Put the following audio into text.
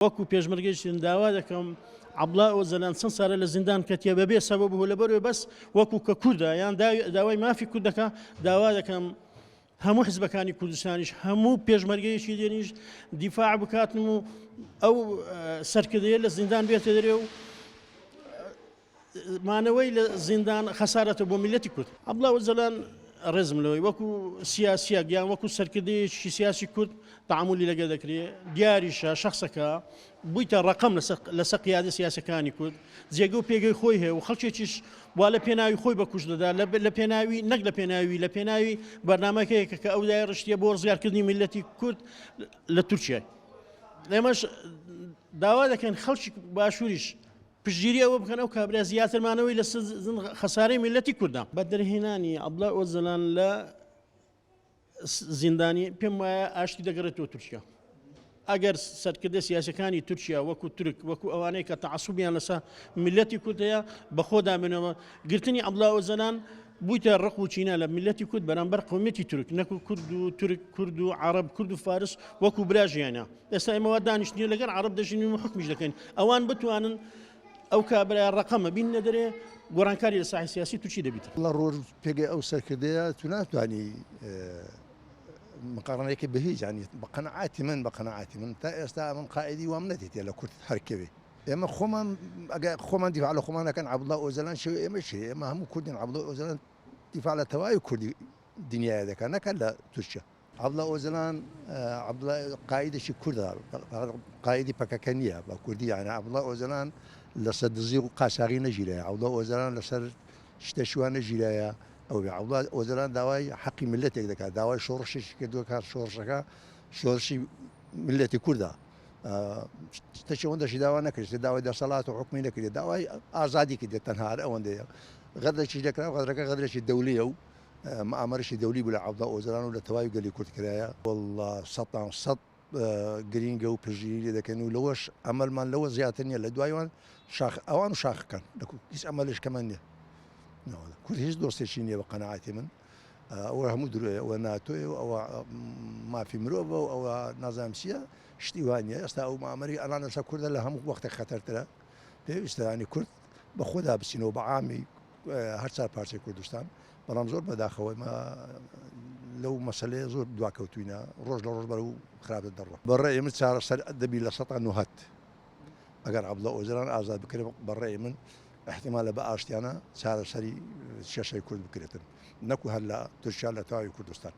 وەکو پێشمەرگەی داوا دەکەم عەبدوڵا ئۆجەلان چەند سالە لە زیندان کەتیە بەبێ سەبەب و لەبەرەوەی بەس وەکو کە کوردە یان داوای مافی کورد دەکا داوا دەکەم هەموو حزبەکانی کوردستانیش هەموو پێشمەرگەیەکی دێنیش دیفاع بکاتن و ئەو سەرکردەیە لە زیندان بێتە دەرێ و مانەوەی لە زیندان خەسارەتە بۆ میللەتی کورد. عەبدوڵا ئۆجەلان ڕێزم لەوەی وەکو سیاسیەک یان وەکو سەرکردەیەکی سیاسی کورد تەعامولی لەگەل دەکرێ، دیاریشە شەخسەکە بوویتە ڕەقەم لەسەر قیادە سیاسەکانی کورد، جێگە و پێگەی خۆی هەیە و خەڵکێکیش وا لە پێناوی خۆی بە کوشت دەدا، لە پێناوی نەک لە پێناوی لە پێناوی بەرنامەکەیەکە کە ئەو دایڕشتیە بۆ ڕزگارکردنی میللەتی کورد لە تورکیای. ئێمەش داوا دەکەین خەڵکی باشووریش پشتگیری ئەوە بکەن ئەو کابرا زیاتر مانەوەی لە سجن خەسارەی میللەتی کوردە. بە دەرهێنانی عەبدوڵا ئۆجەلان لە زیندانی پێم وایە ئاشتی دەگەڕێتەوە تورکیا. ئەگەر سەرکردە سیاسەکانی تورکیا وەکو تورک وەکو ئەوانەی کە تەعەسوبیان لەسەر میللەتی کورد هەیە بەخۆدا بنەوە گرتنی عەبدوڵا ئۆجەلان بوویتە ڕق و چینە لە میللەتی کورد بەرامبەر قەومیەتی تورک نەکو کورد و تورک کورد و عەڕەب کورد و فارس وەکو برا ژیانە. ئێستا ئێمە وا دانیشتین لەگەڵ عەڕەب دەژین و حوکمیش دەکەین ئەوان بتوانن ئەو کابرا ڕەقەمە بیننە دەرێ گۆڕانکاری لە ساحی سیاسی تورکی دەبیت. لە ڕۆژ پێگەی ئەو سەرکردەیە تو ناتوانی مقارنەیەکی بە هیچ یانی بە قەناعەتی من بە قەناعەتی من تا ئێستا من قائیدی وام نەدیتێ لە کورد هەر کەوێ ئێمە خۆمان ئەگە خۆمان دیفاع لە خۆمان نەکەن عەبدوڵا ئۆجەلان شێوەی ئێمە شێ ئێمە هەموو کوردین عەبدوڵا ئۆجەلان دیفاع لە تەواوی کوردی دنیاە دەکات نەکات لە تورکیا. عەبدوڵا ئۆجەلان عەبدوڵا قائیدێکی کوردە قائیدی پەکەکە نییە بە کوردی یعنی عەبدوڵا ئۆجەلان لەسەر دزی و قاچاغی نەگیرایە عەبدوڵا ئۆجەلان لەسەر شتێکی وا نەگیرایە ئەو بێ عەبدوڵا ئۆجەلان داوای حەقی میللەتێک دەکات داوای شۆڕشێکی کردووە کە شۆڕشەکە شۆڕشی میللەتی کوردە شتێکی ئەوەندەشی داوا نەکرد داوای دەسەڵات و حکومی نەکرێت داوای ئازادی کردێت تەنها هەر ئەوەندەیە غەدرێکی لێکرا غەدرەکە غەدرێکی دەولیە و مئامەرەشی دەولی بوو لە عەبدوڵا ئۆجەلان و لە تەواوی گەلی کورد کرایە. وەڵڵا سەتان سەت گرینگە و پشتگیری لێ دەکەین و لەوەش ئەمەلمان لەوە زیاتر نییە لە دوای وان شاخ ئەوان و شاخەکان لە هیچ ئەمەلێش کەمان نییە نەوەڵا کورد هیچ دۆستێکی نییە بە قەناعەتی من ئەوە هەموو درۆیە ئەوە ناتۆیە و ئەوە مافی مرۆڤە و ئەوە نازانم چییە شتی وا نییە ئێستا ئەو مامەری ئەلان لەسەر کوردە لە هەموو وەختێک خەتەرترە پێویستە ینی کورد بە خۆدا بچینەوە بە عامی هەر چار پارچەی کوردستان، بەڵام زۆر بەداخەوە ئێمە لەو مەسەلەیە زۆر دواکەوتوینە، ڕۆژ لە ڕۆژ بەرەو خراپتر دەڕوا. بە ڕەئی من چارەسەر دەبی 90% ئەگەر عەبدوڵا ئۆجەلان ئازاد بکرێ، بە ڕەئی من ئیحتیمالە بە ئاشتیانە چارەسەری کێشەی کورد بکرێتن، نەکو هەر لە تورکیا لە تەواوی کوردستان.